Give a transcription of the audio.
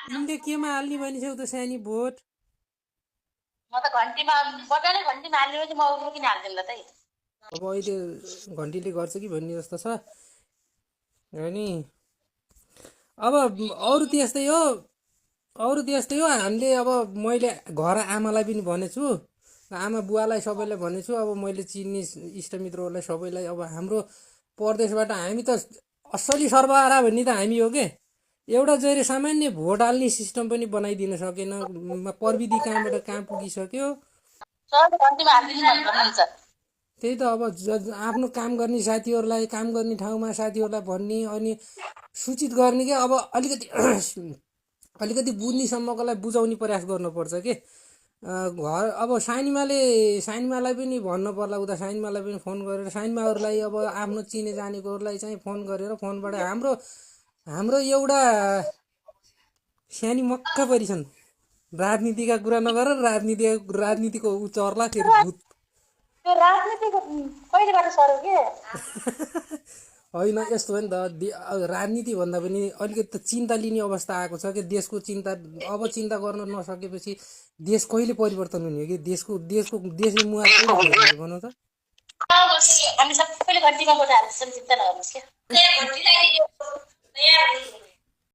तिमीले केमा हाल्ने भनिसक्यौ त सानी भोट म त घन्टीमा बजाउने घन्टीमा हाल्ने म उयो किन हाल्दिनँ ल त अब अहिले घन्टीले गर्छ कि भन्ने जस्तो छ अनि अब अरू त्यस्तै हो हामीले अब मैले घर आमालाई पनि भनेछु आमा बुवालाई सबैलाई भनेछु अब मैले चिन्ने इष्टमित्रहरूलाई सबैलाई अब हाम्रो प्रदेशबाट हामी त असली सर्वहारा भन्ने त हामी हो के एउटा जहिले सामान्य भोट हाल्ने सिस्टम पनि बनाइदिन सकेन प्रविधि कहाँबाट कहाँ पुगिसक्यो सबै घन्टीमा हालिदिनु भन्नुहुन्छ त्यही त अब आफ्नो काम गर्ने साथीहरूलाई काम गर्ने ठाउँमा साथीहरूलाई भन्ने अनि सूचित गर्ने के अब अलिकति अलिकति बुझ्नेसम्मकोलाई बुझाउने प्रयास गर्नुपर्छ के घर अब साइनमालाई पनि भन्नु पर्ला उता साइनमालाई पनि फोन गरेर साइनमाहरूलाई अब आफ्नो चिने जानेकोहरूलाई चाहिँ फोन गरेर फोनबाट हाम्रो एउटा सानी मक्क परिछन् राजनीतिका कुरा नगर राजनीतिको ऊ चर्ला फेरि भूत त्यो राजनीतिको कहिलेबाट सर्यो के होइन यस्तो हो नि त राजनीति भन्दा पनि अलिकति त चिन्ता लिने अवस्था आएको छ कि देशको चिन्ता अब चिन्ता गर्न नसकेपछि देश कहिले परिवर्तन हुने हो कि देशले मुवा कहिले भनौँ त हामी सबैले घन्टीमा बजाएर चिन्ता नगर्नुहोस् क्या